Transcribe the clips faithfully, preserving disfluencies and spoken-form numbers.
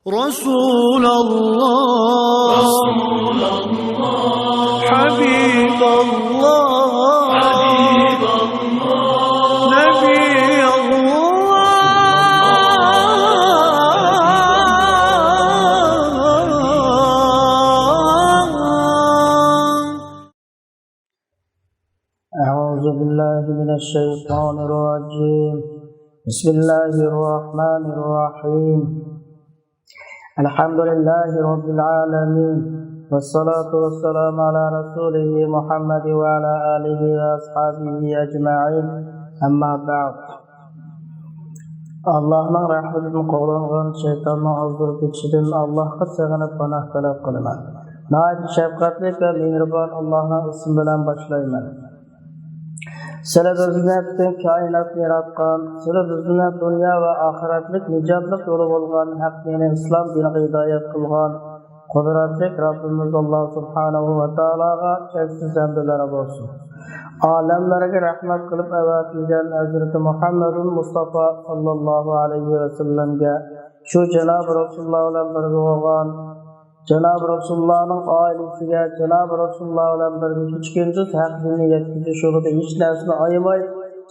رسول الله، حبيب الله، نبي الله. أعوذ بالله من الشيطان الرجيم. بسم الله الرحمن الرحيم. الحمد لله رب العالمين. والصلاة والسلام على رسوله محمد وعلى آله وأصحابه أجمعين. أما بعد. ئاللاھنىڭ رەھمىتىدىن قوغلانغان، شەيتاننىڭ ئازدۇرۇپ كېتىشىدىن ئاللاھقا سېغىنىپ پاناھ تەلەپ قىلىمەن. ناھايىتى شەپقەتلىك ۋە مېھرىبان ئاللاھنىڭ ئىسمى بىلەن باشلايمەن. سىلى بىزنى پۈتۈن كائىناتنى ياراتقان، سىلى بىزنى دۇنيا ۋە ئاخىرەتلىك نىجاتلىق يولى بولغان ھەق دىنى ئىسلام دىنىغا ھىدايەت قىلغان، قۇدرەتلىك رەببىمىز ئاللا سۇبھانەھۇ ۋە تائالاغا چەكسىز ھەمدۇلار بولسۇن. ئالەملەرگە رەھمەت قىلىپ ئەۋەتىلگەن ھەزرىتى مۇھەممەدۇل مۇستافا ساللاللاھۇ ئەلەيھى ۋەسەللەمگە، شۇ جانابى رەسۇلۇللا بىلەن بىرگە بولغان جانابى رەسۇلۇللانىڭ ئائىلىسىگە، جانابى رەسۇلۇللا بىلەن بىرگە كېچە-كۈندۈز ھەق دىننى يەتكۈزۈش يولىدا ھېچ نەرسىنى ئايىماي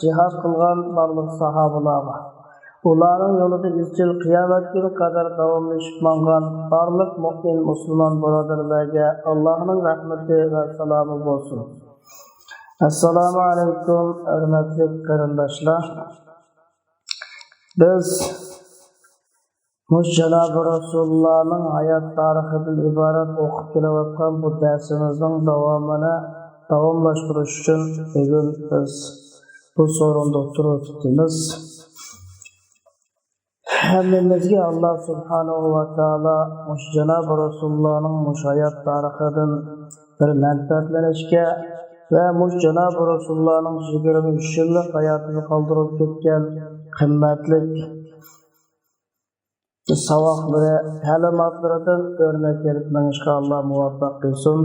جىھاد قىلغان بارلىق ساھابىلارغا، ئۇلارنىڭ يولىدا ئىزچىل قىيامەت كۈنى قەدەر داۋاملىشىپ ماڭغان بارلىق مۆمىن مۇسۇلمان بۇرادەرلەرگە ئاللاھنىڭ رەھمىتى ۋە سالامى بولسۇن. ئەسسالامۇ ئەلەيكۇم، ھۆرمەتلىك قېرىنداشلار! بىز مۇشۇ جانابى رەسۇلۇللانىڭ ھايات تارىخىدىن ئىبارەت ئوقۇپ كېلىۋاتقان بۇ دەرسىمىزنىڭ داۋامىنى داۋاملاشتۇرۇش ئۈچۈن بۈگۈن بىز بۇ سورۇندا ئولتۇرۇۋېتىپتىمىز. ھەممىمىزگە ئاللا سۇبھانەھۇ ۋە تائالا مۇشۇ جانابى رەسۇلۇللانىڭ مۇشۇ ھايات تارىخىدىن بىر مەنپەئەتلىنىشكە ۋە مۇشۇ جانابى رەسۇلۇللانىڭ يىگىرمە ئۈچ يىللىق ھاياتىدا قالدۇرۇپ كەتكەن قىممەتلىك ساۋاقلىرى، تەلىماتلىرىدىن ئۆرنەك ئېلىپ مېڭىشقا ئاللا مۇۋەپپەق قىلسۇن.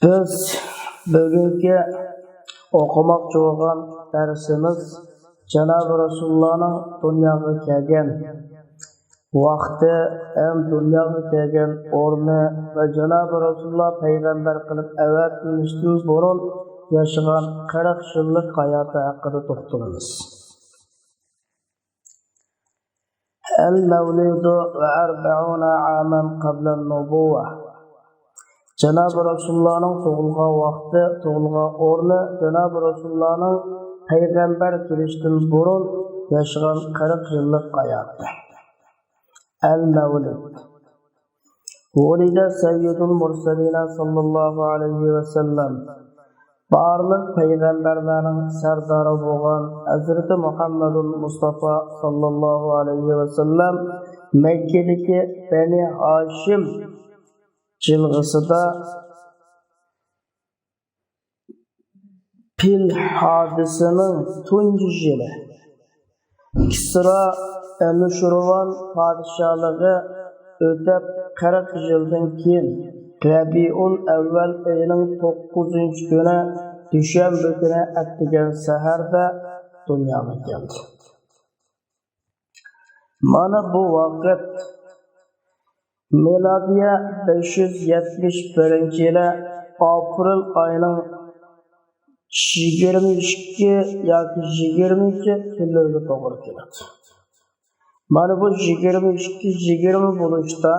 بىز بۈگۈنكى ئوقۇماقچى بولغان دەرسىمىز جانابى رەسۇلۇللانىڭ دۇنياغا كەلگەن ۋاقتى ھەم دۇنياغا كەلگەن ئورنى ۋە جانابى رەسۇلۇللا پەيغەمبەر قىلىپ ئەۋەتىلىشتىن بۇرۇن ياشىغان قىرىق يىللىق ھاياتى ھەققىدە توختىلىمىز. المولود وأربعون عاما قبل النبوة. جانابى رەسۇلۇللانىڭ تۇغۇلغان ۋاقتى، تۇغۇلغان ئورنى، جانابى رەسۇلۇللانىڭ پەيغەمبەر كېلىشتىن بۇرۇن ياشىغان قىرىق يىللىق ھاياتى. المولود. ولد سيد المرسلين صلى الله عليه وسلم. بارلىق پەيغەمبەرلەرنىڭ سەردارى بولغان ھەزرىتى مۇھەممەدۇل مۇستافا ساللاللاھۇ ئەلەيھى ۋەسەللەم مەككىدىكى بەنى ھاشىم جىلغىسىدا پىل ھادىسىنىڭ تۇنجى يىلى، كىسرا ئەنۇشىرۋان پادىشاھلىقى ئۆتەپ قىرىق يىلدىن كېيىن، رەبىئۇل ئەۋۋەل ئېيىنىڭ توققۇزىنچى كۈنى، دۈشەنبە كۈنى ئەتىگەن سەھەردە دۇنياغا كەلدى. مانا بۇ ۋاقىت مىلادىيە بەش يۈز يەتمىش بىرىنچى يىلى ئاپرېل ئايىنىڭ يىگىرمە ئىككى ياكى يىگىرمىنچى كۈنلىرىگە توغرا كېلىدۇ. مانا بۇ يىگىرمە ئىككى، يىگىرمە بولۇشتا،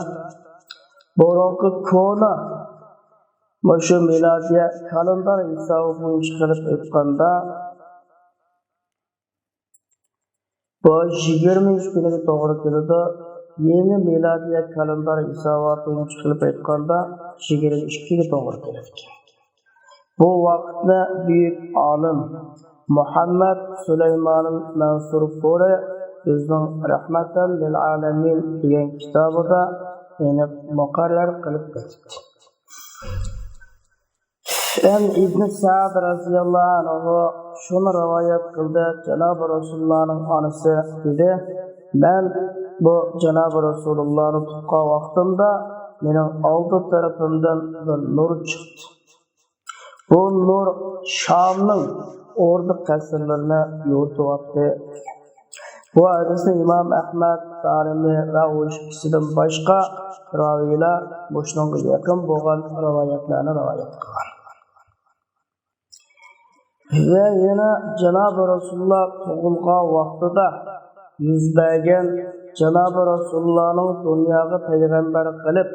بۇرۇنقى كونا مۇشۇ مىلادىيە كالېندار ھېسابى بويىچە قىلىپ ئېيتقاندا، بۇ يىگىرمە ئۈچ كۈنىگە توغرا كېلىدۇ. يېڭى مىلادىيە كالېندار ھېساباتى بويىچە قىلىپ ئېيتقاندا، يىگىرمە ئىككىگە توغرا كېلىدىكەن. بۇ ۋاقىتنى بۈيۈك ئالىم مۇھەممەد سۇلايمانىل مەنسۇرپۇرى ئۆزىنىڭ رەھمەتەن لىل ئالەمىن دېگەن كىتابىدا ئېنىق مۇقەررەر قىلىپ ئۆتۈپتۇ. ئەن ئىبن سەئد رەزىياللاھۇ ئەنھۇ شۇنى رىۋايەت قىلدى، جانابى رەسۇلۇللانىڭ ئانىسى دېدى، مەن بۇ جانابى رەسۇلۇللانى تۇغقان ۋاقتىمدا مېنىڭ ئالدى تەرىپىمدىن بىر نۇر چىقتى. بۇ نۇر شامنىڭ ئوردا قەسىرلىرىنى يورۇتۇۋاتتى. بۇ ھەدىسنى ئىمام ئەھمەد، دارىمى ۋە ئۇ ئىككىسىدىن باشقا راۋىيلار مۇشۇنىڭغا يېقىن بولغان رىۋايەتلەرنى رىۋايەت قىلغان. ۋە يەنە جانابى رەسۇلۇللا تۇغۇلغان ۋاقتىدا يۈز بەرگەن، جانابى رەسۇلۇللانىڭ دۇنياغا پەيغەمبەر قىلىپ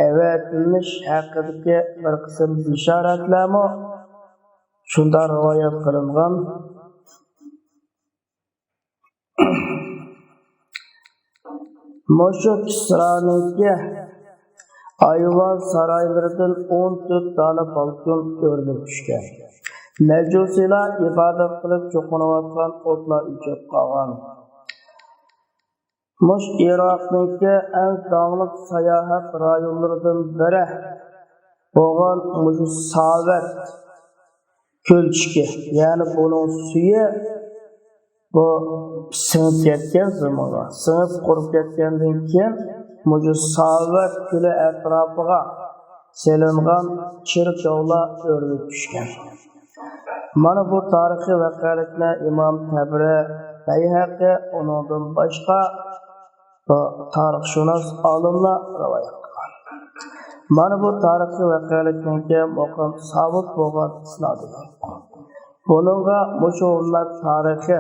ئەۋەتىلىش ھەققىدىكى بىر قىسىم بېشارەتلەرمۇ شۇنداق رىۋايەت قىلىنغان. مۇشۇ كىسرانىڭكى ئايۋان سارايلىرىدىن ئون تۆت دانە بالكون ئۆرۈلۈپ چۈشكەن. مەجۇسىيلار ئىبادەت قىلىپ چوقۇنۇۋاتقان ئوتلار ئۆچۈپ قالغان. مۇشۇ ئىراقنىڭكى ئەڭ داڭلىق ساياھەت رايونلىرىدىن بىرى بولغان مۇشۇ ساۋەت كۆلچىكى، يەنى بۇنىڭ سۈيى بۇ سىڭىپ كەتكەن زېمىنغا، سىڭىپ قۇرۇپ كەتكەندىن كېيىن مۇشۇ ساۋەت كۆلى ئەتراپىغا سېلىنغان چېركاۋلار ئۆرۈلۈپ چۈشكەن. مانا بۇ تارىخىي ۋەقەلىكنى ئىمام تەبرى، بەيھەقى، ئۇنىڭدىن باشقا بۇ تارىخشۇناس ئالىملار رىۋايەت قىلغان. مانا بۇ تارىخىي ۋەقەلىكنىڭكى مۇقىم سابىت بولغان ئىسنادى بار. بۇنىڭغا مۇشۇ ئۈممەت تارىخى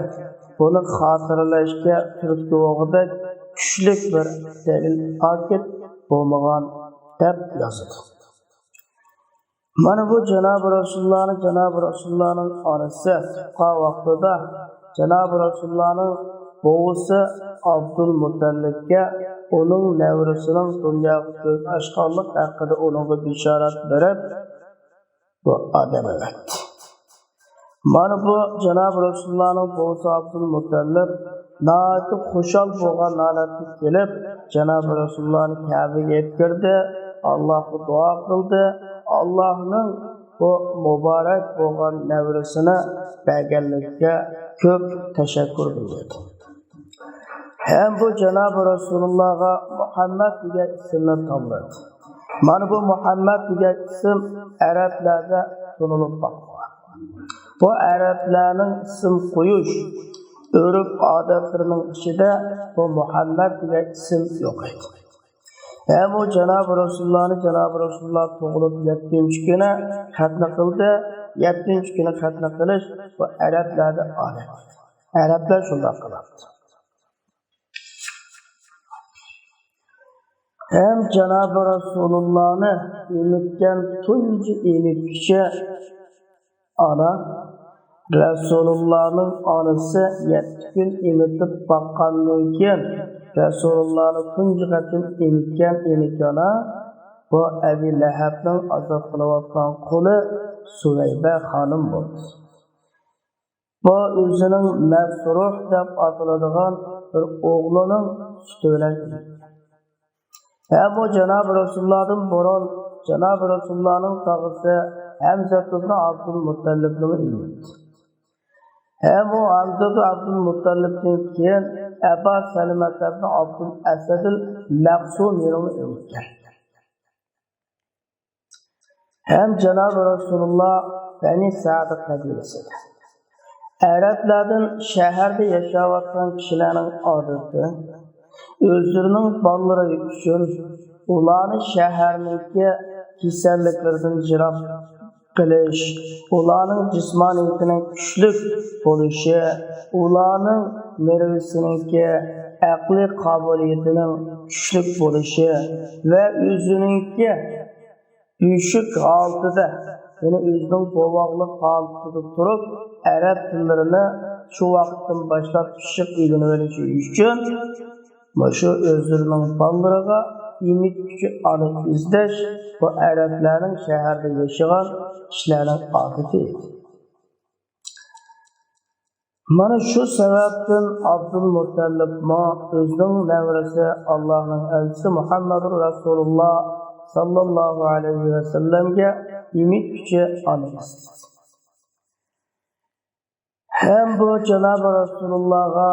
بۇنى خاتىرىلەشكە تۈرتكە بولغۇدەك كۈچلۈك بىر دەلىل پاكىت بولمىغان، دەپ يازىدۇ. مانا بۇ جانابى رەسۇلۇللانى جانابى رەسۇلۇللانىڭ ئانىسى تۇغقان ۋاقتىدا جانابى رەسۇلۇللانىڭ بوۋىسى ئابدۇلمۇتەللىپكە ئۇنىڭ نەۋرىسىنىڭ دۇنياغا كۆز ئاچقانلىق ھەققىدە ئۇنىڭغا بېشارەت بېرىپ، بۇ ئادەم ئەۋەتتى. مانا بۇ جانابى رەسۇلۇللانىڭ بوۋىسى ئابدۇلمۇتەللىپ ناھايىتى خۇشال بولغان ھالەتتە كېلىپ، جانابى رەسۇلۇللانى كەبىگە ئېلىپ كىردى، ئاللاھقا دۇئا قىلدى، ئاللاھنىڭ بۇ مۇبارەك بولغان نەۋرىسىنى بەرگەنلىكىگە كۆپ تەشەككۈر بىلدۈردى. ھەم بۇ جانابى رەسۇلۇللاغا مۇھەممەد دېگەن ئىسىمنى تاللىدى. مانا بۇ مۇھەممەد دېگەن ئىسىم ئەرەبلەردە تونۇلۇپ باقمىغان. بۇ ئەرەبلەرنىڭ ئىسىم قويۇش ئۆرپ-ئادەتلىرىنىڭ ئىچىدە بۇ مۇھەممەد دېگەن ئىسىم يوق ئىدى. ھەم ئۇ جانابى رەسۇلۇللانى جانابى رەسۇلۇللا تۇغۇلۇپ يەتتىنچى كۈنى خەتنە قىلدى، يەتتىنچى كۈنى خەتنە قىلىش بۇ ئەرەبلەردە ئادەت. ئەرەبلەر شۇنداق قىلاتتى. ھەم جانابى رەسۇلۇللانى ئېمىتكەن تۇنجى ئېمىتكۈچى ئانا، رەسۇلۇللانىڭ ئانىسى يەتتە كۈن ئېمىتىپ باققاندىن كېيىن، رەسۇلۇللانى تۇنجى قېتىم ئېمىتكەن ئېمىكى ئانا بۇ ئەبى لەھەبنىڭ ئازاد قىلىۋاتقان قۇلى سۇۋەيبە خانىم بولدى. بۇ ئۆزىنىڭ مەسرۇھ دەپ ئاتىلىدىغان بىر ئوغلىنىڭ سۈتى بىلەن ئېمىتكەن. ھەم ئۇ جانابى رەسۇلۇللادىن بۇرۇن جانابى رەسۇلۇللانىڭ تاغىسى ھەمزە ئىبنى ئابدۇلمۇتتەلىبنىمۇ ئېمىتتى. ھەم ئۇ ھەمزە ئابدۇلمۇتتەلىبتىن كېيىن ئەبا سەلىمەت ئىبنى ئابدۇل ئەسەدىل مەخزۇمىنىمۇ ئېمىتكەن. ھەم جانابى رەسۇلۇللا بەنى سەئد قەبىلىسىدە ئەرەبلەردىن شەھەردە ياشاۋاتقان كىشىلەرنىڭ ئادىتى، ئۆزلىرىنىڭ بالىلىرى ئۈچۈن ئۇلارنى شەھەرنىڭكى كېسەللىكلىرىدىن يىراق قىلىش، ئۇلارنىڭ جىسمانىيىتىنىڭ كۈچلۈك بولۇشى، ئۇلارنىڭ نېرۋىسىنىڭكى، ئەقلىي قابىلىيىتىنىڭ كۈچلۈك بولۇشى ۋە ئۆزىنىڭكى يۈشۈك ھالىتىدە، يەنى ئۆزىنىڭ بوۋاقلىق ھالىتىدە تۇرۇپ، ئەرەب تىللىرىنى شۇ ۋاقىتتىن باشلاپ پىششىق ئۆگىنىۋېلىشى ئۈچۈن، مۇشۇ ئۆزلىرىنىڭ بالىلىرىغا ئېمىتكۈچى ئانا ئىزدەش بۇ ئەرەبلەرنىڭ شەھەردە ياشىغان كىشىلەرنىڭ ئادىتى ئىدى. مانا شۇ سەۋەبتىن ئابدۇلمۇتتەلىپمۇ ئۆزىنىڭ نەۋرىسى، ئاللاھنىڭ ئەلچىسى مۇھەممەدۇر رەسۇلۇللا ساللاللاھۇ ئەلەيھى ۋەسەللەمگە ئېمىتكۈچى ئانا ئىزدىدى. ھەم بۇ جانابى رەسۇلۇللاغا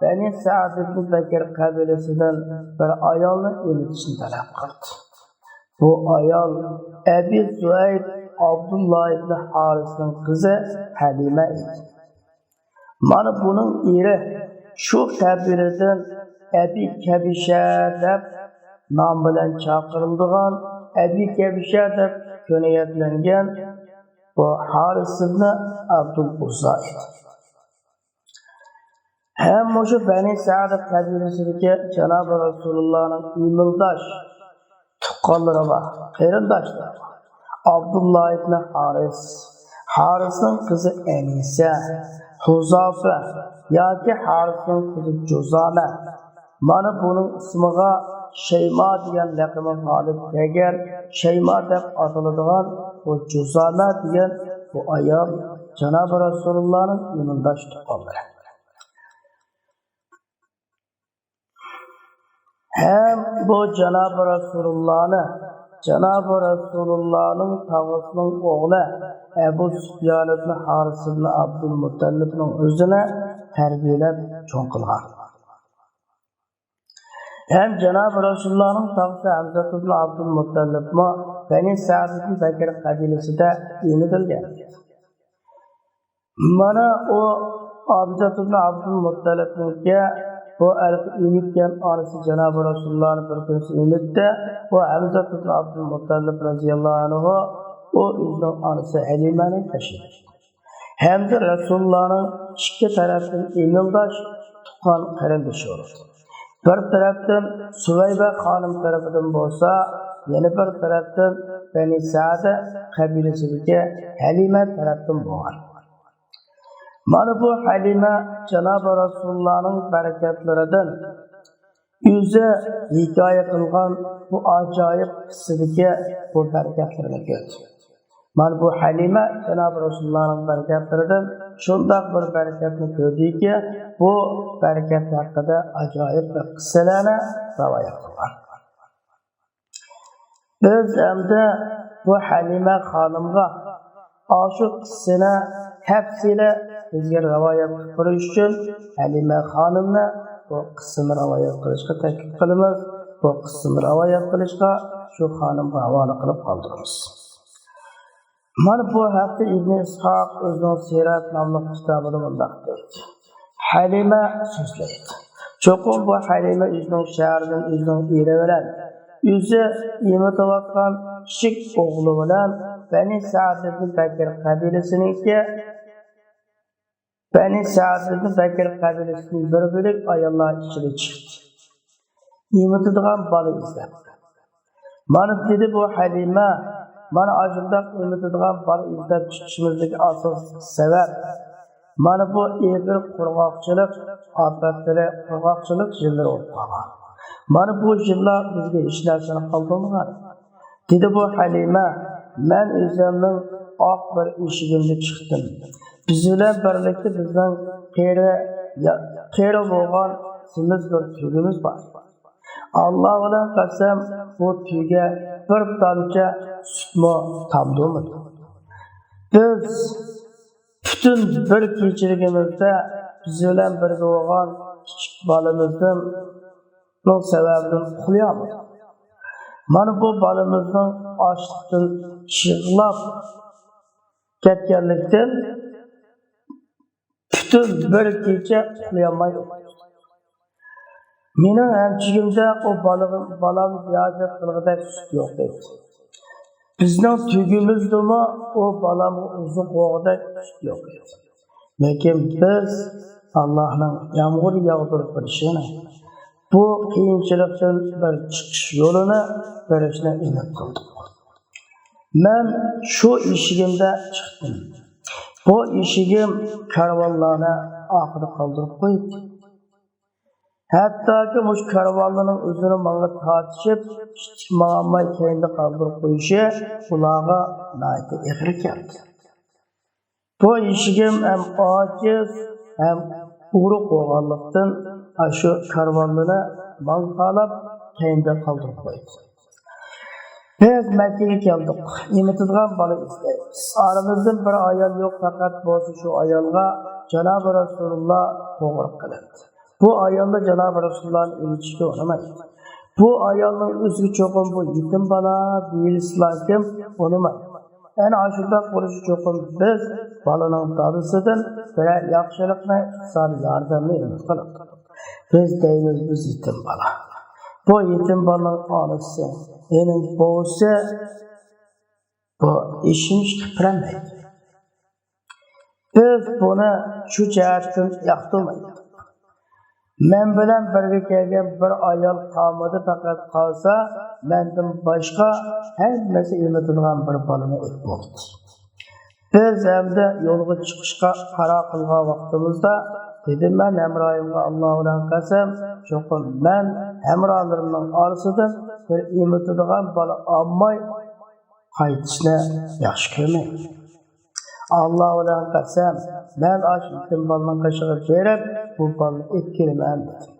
بەنى سەئد ئىبنى بەكر قەبىلىسىدىن بىر ئايالنى ئېمىتىشنى تەلەپ قىلدى. بۇ ئايال ئەبى سۇئەيب ئابدۇللا ئىبنى ھارىسنىڭ قىزى ھەلىمە ئىدى. مانا بۇنىڭ ئېرى شۇ قەبىلىدىن ئەبى كەبىشە دەپ نام بىلەن چاقىرىلىدىغان، ئەبى كەبىشە دەپ كۈنيەتلەنگەن بۇ ھارىس ئىبنى ئابدۇل ئۇززا ئىدى. ھەم مۇشۇ بەنى سەئد قەبىلىسىدىكى جانابى رەسۇلۇللانىڭ ئىمىلداش تۇغقانلىرى بار، قېرىنداشلىرى بار. ئابدۇللا ئىبنى ھارىس، ھارىسنىڭ قىزى ئەنىسە، ھۇزافە ياكى ھارىسنىڭ قىزى جۇزامە. مانا بۇنىڭ ئىسمىغا شەيما دېگەن لەقىمى غالىب كەلگەن، شەيما دەپ ئاتىلىدىغان بۇ جۇزامە دېگەن بۇ ئايال جانابى رەسۇلۇللانىڭ ئىمىلداش تۇغقانلىرى. ھەم بۇ جانابى رەسۇلۇللانى، جانابى رەسۇلۇللانىڭ تاغىسىنىڭ ئوغلى ئەبۇ سۇپيان ئىبنى ھارىس ئىبنى ئابدۇلمۇتەللىپنىڭ ئۆزىنى تەربىيەلەپ چوڭ قىلغان. ھەم جانابى رەسۇلۇللانىڭ تاغىسى ھەمزەت ئىبنى ئابدۇلمۇتەللىپمۇ بەنى سەئدىدىن بەكر قەبىلىسىدە ئېمىتىلگەن. مانا ئۇ ھەمزەت ئىبنى ئابدۇلمۇتەللىپنىڭكى بۇ ھېلىقى ئېمىتكەن ئانىسى جانابى رەسۇلۇللانى بىر كۈنسى ئېمىتتى. بۇ ھەمزەت ئىبنى ئابدۇلمۇتەللىپ رەزىياللاھۇ ئەنھۇ ئۇ ئۆزىنىڭ ئانىسى ھەلىمەنى تەشرىپ ھەمدە رەسۇلۇللانىڭ ئىككى تەرەپتىن ئىمىلداش تۇغقان قېرىندىشى بولىدۇ. بىر تەرەپتىن سۇۋەيبە خانىم تەرىپىدىن بولسا، يەنە بىر تەرەپتىن بەنى سەدە قەبىلىسىدىكى ھەلىمە تەرەپتىن بولغان. مانا بۇ ھەلىمە جانابى رەسۇلۇللانىڭ بەرىكەتلىرىدىن ئۆزى ھېكايە قىلغان بۇ ئاجايىپ قىسسىدىكى بۇ بەرىكەتلىرىنى كۆردى. مانا بۇ ھەلىمە جانابى رەسۇلۇللانىڭ بەرىكەتلىرىدىن شۇنداق بىر بەرىكەتنى كۆردىكى، بۇ بەرىكەت ھەققىدە ئاجايىپ بىر قىسسىلەرنى رىۋايەت قىلغان. بىز ئەمدى بۇ ھەلىمە خانىمغا ئاشۇ قىسسىنى تەپسىلىي بىزگە رىۋايەت قىلىپ بېرىش ئۈچۈن ھەلىمە خانىمنى بۇ قىسسىنى رىۋايەت قىلىشقا تەكلىپ قىلىمىز. بۇ قىسسىنى رىۋايەت قىلىشقا شۇ خانىمغا ھاۋالە قىلىپ قالدۇرىمىز. مانا بۇ ھەقتە ئىبنى ئىسھاق ئۆزىنىڭ سىرەت ناملىق كىتابىدا مۇنداق دەيدۇ. ھەلىمە سۆزلەيدۇ. چوقۇم بۇ ھەلىمە ئۆزىنىڭ شەھىرىدىن ئۆزىنىڭ ئېرى بىلەن، ئۆزى ئېمىتىۋاتقان كىچىك ئوغلى بىلەن بەنى سەدىدىن بەكر قەبىلىسىنىڭكى، بەنى سەدىدىن بەكر قەبىلىسىدىن بىر بۆلەك ئاياللار ئىچىدە چىقتى. ئېمىتىدىغان بالا ئىزدەپ. مانا دېدى بۇ ھەلىمە، مانا ئاشۇنداق ئېمىتىدىغان بالا ئىزدەپ چىقىشىمىزدىكى ئاساسلىق سەۋەب، مانا بۇ ئېغىر قۇرغاقچىلىق ئاپەتلىرى، قۇرغاقچىلىق يىللىرى بولۇپ قالغان. مانا بۇ يىللار بىزگە ھېچ نەرسىنى قالدۇرمىغان. دېدى بۇ ھەلىمە، مەن ئۆزۈمنىڭ ئاق بىر ئېشىكىمدە چىقتىم. بىز بىلەن بىرلىكتە بىزنىڭ قېرى، قېرى بولغان سېمىز بىر تۆگىمىز بار. ئاللا بىلەن قەسەم، بۇ تۆگە بىر تامچە سۈتمۇ تامدۇرمىدى. بىز پۈتۈن بىر كېچىلىكىمىزدە بىز بىلەن بىرگە بولغان كىچىك بالىمىزنىڭ سەۋەبىدىن ئۇخلىيالمىدۇق. مانا بۇ بالىمىزنىڭ ئاچلىقتىن يىغلاپ كەتكەنلىكتىن، پۈتۈن بىر كېچە ئۇخلىيالماي ئولتۇردۇق. مېنىڭ ئەمچىكىمدە ئۇ بالىغا، بالام ھاجەت قىلغۇدەك سۈت يوق ئىدى. بىزنىڭ تۆگىمىزدىمۇ ئۇ بالامغا ئوزۇق بولغۇدەك سۈت يوق ئىدى. لېكىن بىز ئاللانىڭ يامغۇر ياغدۇرۇپ بېرىشىنى، بۇ قىيىنچىلىقتىن بىر چىقىش يولىنى بېرىشىنى ئۈمىد قىلدۇق. مەن شۇ ئېشىكىمدە چىقتىم. بۇ ئېشىكىم كارۋانلارنى ئارقىدا قالدۇرۇپ قويدى. ھەتتاكى مۇشۇ كارۋانلارنىڭ ئۆزىنى ماڭا تارتىشىپ، ئىتتىك ماڭالماي كەينىدە قالدۇرۇپ قويۇشى ئۇلارغا ناھايىتى ئېغىر كەلدى. بۇ ئېشىكىم ھەم ئاجىز، ھەم ئورۇق بولغانلىقتىن، ئاشۇ كارۋانلىرى ماڭا قاراپ كەينىدە قالدۇرۇپ قويدى. بىز مەككىگە كەلدۇق. ئېمىتىدىغان بالا ئىزدەيمىز. ئارىمىزدىن بىر ئايال يوق، پەقەت بولسا شۇ ئايالغا جانابى رەسۇلۇللا قوڭغۇراق قىلىندى. بۇ ئايالدا جانابى رەسۇلۇللانى ئېمىتىشكە ئۇنىمايدۇ. بۇ ئايالنىڭ ئۆزىگە چوقۇم بۇ يېتىم بالا دېيىلسىلاكىم ئۇنىمايدۇ. ئەنە ئاشۇنداق بولۇشى چوقۇم بىز بالىنىڭ دادىسىدىن بىرەر ياخشىلىقنى، ئىقتىسادىي ياردەمنى ئۈمىد قىلىمىز. بىز دەيمىز، بىز يېتىم بالا. بۇ يېتىم بالىنىڭ ئانىسى، يەنى بوۋىسى بۇ ئىشىنىش قىلىپ بېرەلمەيدۇ. بىز بۇنى شۇ جەھەتتىن ياقتۇرمايدۇ. مەن بىلەن بىرگە كەلگەن بىر ئايال قالمىدى، پەقەت قالسا، مەندىن باشقا ھەممىسى ئېمىتىدىغان بىر بالىنى ئېلىپ بولدى. بىز ھەمدە يولغا چىقىشقا قارار قىلغان ۋاقتىمىزدا، دېدىم مەن ھەمراھىمغا، ئاللا بىلەن قەسەم، چوقۇم مەن ھەمراھلىرىمنىڭ ئارىسىدىن بىر ئېمىتىدىغان بالا ئالماي قايتىشنى ياخشى كۆرمەيمەن. ئاللا بىلەن قەسەم، مەن ئاشۇ يېتىم بالىنىڭ قېشىغا بېرىپ، بۇ بالىنى ئېلىپ كېلىمەن، دېدىم.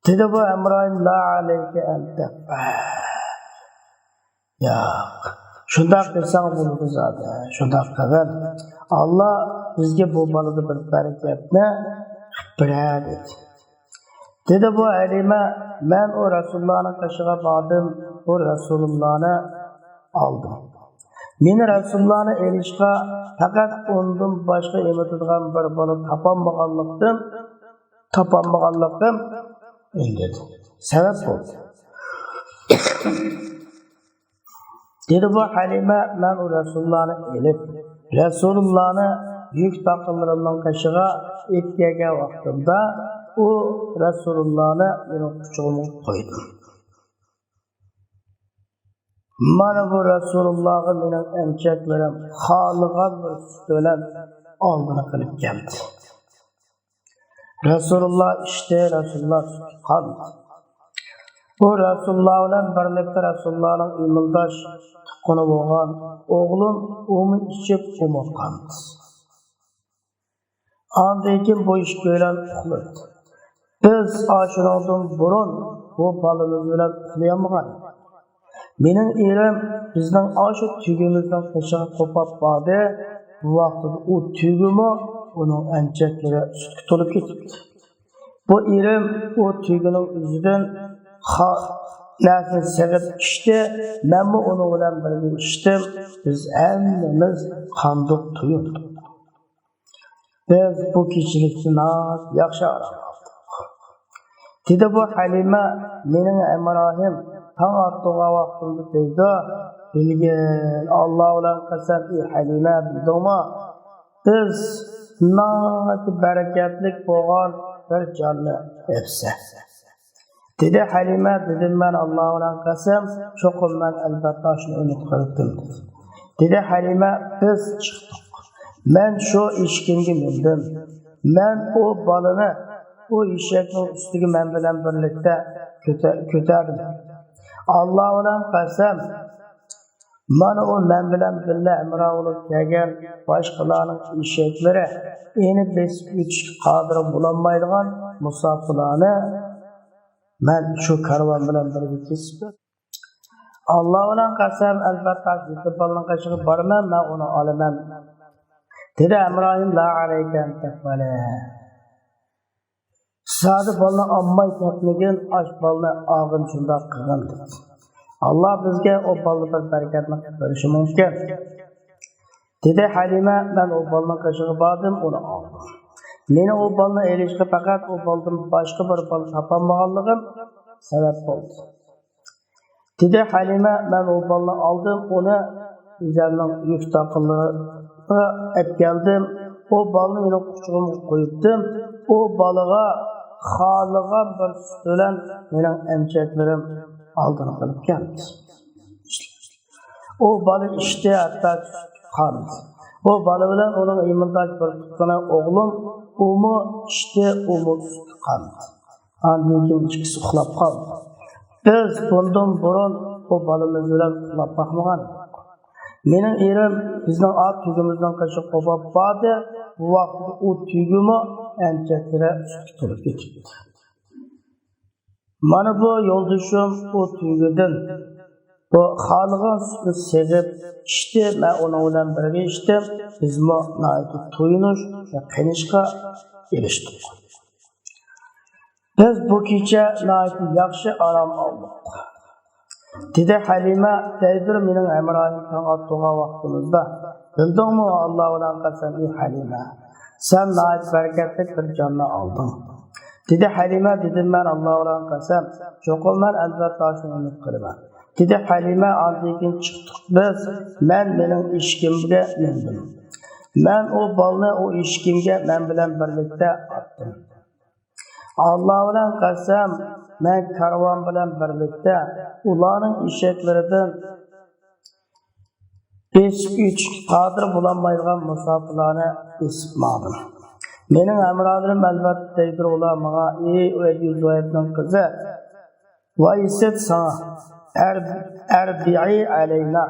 دېدى بۇ ھەمراھىم، لا ئەلەيكە ئەن تەفئەل. ياق، شۇنداق قىلساڭ بولىدۇ زادى، شۇنداق قىلغىن. ئاللا بىزگە بۇ بالىدا بىر بەرىكەتنى قىلىپ بېرەر، دېدى. دېدى بۇ ھەلىمە، مەن ئۇ رەسۇلۇللانىڭ قېشىغا باردىم، ئۇ رەسۇلۇللانى ئالدىم. مېنى رەسۇلۇللانى ئېلىشقا پەقەت ئۇنىڭدىن باشقا ئېمىتىدىغان بىر بالا تاپالمىغانلىقتىن، تاپالمىغانلىقىم ئىندىدى. سەۋەب بولدى. دېدى بۇ ھەلىمە، مەن ئۇ رەسۇلۇللانى ئېلىپ، رەسۇلۇللانى يۈك تاقىملىرىمنىڭ قېشىغا ئېلىپ كەلگەن ۋاقتىمدا، ئۇ رەسۇلۇللانى مېنىڭ قۇچىقىمغا قويدۇم. مانا بۇ رەسۇلۇللاغا مېنىڭ ئەمچەكلىرىم خالىغان بىر سۈت بىلەن ئالدىنى قىلىپ كەلدى. رەسۇلۇللا ئىچتى، رەسۇلۇللا سۈتكە قاندى. بۇ رەسۇلۇللا بىلەن بىرلىكتە رەسۇلۇللانىڭ ئىمىلداش تۇغقىنى بولغان ئوغلۇم ئۇمۇ ئىچىپ، ئۇمۇ قاندى. ئاندىن كېيىن بۇ ئىككىيلەن ئۇخلىدى. بىز ئاشۇنىڭدىن بۇرۇن بۇ بالىمىز بىلەن ئۇخلىيالمىغان ئىدۇق. مېنىڭ ئېرىم بىزنىڭ ئاشۇ تۆگىمىزنىڭ قېشىغا قوپاپ باردى. بۇ ۋاقتىدا ئۇ تۆگىمۇ ئۇنىڭ ئەمچەكلىرى سۈتكە تولۇپ كېتىپتۇ. بۇ ئېرىم ئۇ تۆگىنىڭ ئۆزىدىن خا-، نەرسىنى سېغىپ ئىچتى. مەنمۇ ئۇنىڭ بىلەن بىرگە ئىچتىم. بىز ھەممىمىز قاندۇق تويۇندۇق. بىز بۇ كېچىلىكتە ناھايىتى ياخشى ئارام ئالدۇق. دېدى بۇ ھەلىمە، مېنىڭ ھەمراھىم تاڭ ئاتتۇرغان ۋاقتىمدا دەيدۇ، بىلگىن، ئاللا بىلەن قەسەم، ئى ھەلىمە، بىلدىڭمۇ؟ بىز ناھايىتى بەرىكەتلىك بولغان بىر جاننى ئەپسە. دېدى ھەلىمە، دېدىم مەن، ئاللا بىلەن قەسەم، چوقۇم مەن ئەلۋەتتە ئاشۇنى ئۈمىد قىلدىم. دېدى ھەلىمە، بىز چىقتۇق. مەن شۇ ئېشىكىمگە مىندىم. مەن ئۇ بالىنى ئۇ ئېشەكنىڭ ئۈستىگە مەن بىلەن بىرلىكتە كۆتە-، كۆتەردىم. ئاللا بىلەن قەسەم، مانا ئۇ مەن بىلەن بىللە ھەمراھ بولۇپ كەلگەن باشقىلارنىڭ ئېشەكلىرى ئېنى بېسىپ ئۆتۈشكە قادىر بولالمايدىغان مۇساپىرلارنى مەن شۇ كارۋان بىلەن بىرگە كېسىپ، ئاللا بىلەن قەسەم، ئەلۋەتتە، يېتىم بالىنىڭ قېشىغا بارىمەن، مەن ئۇنى ئالىمەن. دېدى ھەمراھىم، لا ئەلەيكە ئەن تەفئەلە. زادى بالىنى ئالماي كەتمىگىن، ئاش بالىنى ئالغىن، شۇنداق قىلغىن، دېدى. ئاللا بىزگە ئۇ بالىدا بىر بەرىكەتنى قىلىپ بېرىشى مۇمكىن. دېدى ھەلىمە، مەن ئۇ بالىنىڭ قېشىغا باردىم، ئۇنى ئالدىم. مېنى ئۇ بالىنى ئېلىشقا پەقەت ئۇ بالىدىن باشقا بىر بالا تاپالمىغانلىقىم سەۋەب بولدى. دېدى ھەلىمە، مەن ئۇ بالىنى ئالدىم، ئۇنى ئۆزۈمنىڭ يۈك تاقىملىرىغا ئەپ كەلدىم. ئۇ بالىنى مېنىڭ قۇچىقىمغا قويۇپتىم. ئۇ بالىغا خالىغان بىر سۈت بىلەن مېنىڭ ئەمچەكلىرىم ئالدىنى قىلىپ كەلدى. ئۇ بالا ئىچتى، ھەتتا سۈتكە قاندى. ئۇ بالا بىلەن ئۇنىڭ ئىمىلداش بىر تۇغقىنى ئوغلۇم، ئۇمۇ ئىچتى، ئۇمۇ سۈتكە قاندى. ئاندىن كېيىن ئىككىسى ئۇخلاپ قالدى. بىز بۇندىن بۇرۇن بۇ بالىمىز بىلەن ئۇخلاپ باقمىغان ئىدۇق. مېنىڭ ئېرىم بىزنىڭ ئات تۆگىمىزنىڭ قېشىغا قوپاپ باردى. بۇ ۋاقىتتا ئۇ تۆگىمۇ ئەمچەكلىرى سۈتكە تولۇپ كېتىپتۇ. مانا بۇ يولدىشىم ئۇ تۆگىدىن بۇ خالىغان سۈتنى سېغىپ ئىچتى، مەن ئۇنىڭ بىلەن بىرگە ئىچتىم. بىزمۇ ناھايىتى تويۇنۇش ۋە قېنىشقا ئېرىشتۇق. بىز بۇ كېچە ناھايىتى ياخشى ئارام ئالدۇق. دېدى ھەلىمە، دەيدۇ، مېنىڭ ھەمراھىم تاڭ ئاتتۇرغان ۋاقتىمىزدا، بىلدىڭمۇ، ئاللا بىلەن قەسەم، ئى ھەلىمە، سەن ناھايىتى بەرىكەتلىك بىر جاننى ئالدىڭ. دېدى ھەلىمە، دېدىم مەن، ئاللا بىلەن قەسەم، چوقۇم مەن ئەلۋەتتە ئاشۇنى ئۈمىد قىلىمەن. دېدى ھەلىمە، ئاندىن كېيىن چىقتۇق بىز، مەن مېنىڭ ئېشىكىمگە مىندىم. مەن ئۇ بالىنى ئۇ ئېشىكىمگە مەن بىلەن بىرلىكتە ئاتتىم. ئاللا بىلەن قەسەم، مەن كارۋان بىلەن بىرلىكتە ئۇلارنىڭ ئېشەكلىرىدىن بېسىپ ئۆتۈشكە قادىر بولالمايدىغان مۇساپىرلارنى بېسىپ ماڭدىم. مېنىڭ ھەمراھلىرىم ئەلۋەتتە دەيدۇ ئۇلار ماڭا، ئى ئەبى زۇھەيبنىڭ قىزى، ۋايسىت ساڭا، ئەر-، ئەربىئى ئەلەينا.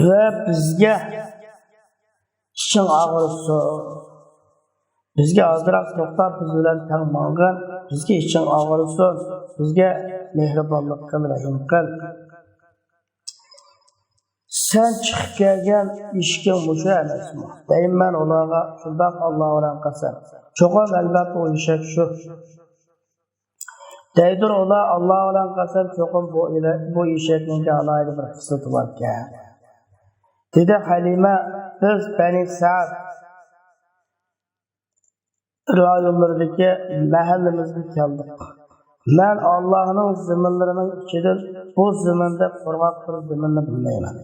ۋە بىزگە ئىچىڭ ئاغرىسۇن. بىزگە ئازراق توختاپ، بىز بىلەن تەڭ ماڭغىن. بىزگە ئىچىڭ ئاغرىسۇن. بىزگە مېھرىبانلىق قىل، رەھىم قىل. سەن چىقىپ كەلگەن ئېشىكىڭ مۇشۇ ئەمەسمۇ؟ دەيمەن ئۇلارغا، شۇنداق ئاللا بىلەن قەسەم. چوقۇم ئەلۋەتتە ئۇ ئېشەك شۇ. دەيدۇ ئۇلار، ئاللا بىلەن قەسەم، چوقۇم بۇ ئىلە-، بۇ ئېشەكنىڭكى ئالاھىدە بىر خىسلىتى باركەن. دېدى ھەلىمە، بىز بەنى سەئد رايونلىرىدىكى مەھەللىمىزگە كەلدۇق. مەن ئاللانىڭ زېمىنلىرىنىڭ ئىچىدىن بۇ زېمىندەك قۇرغاق بىر زېمىننى بىلمەيمەن.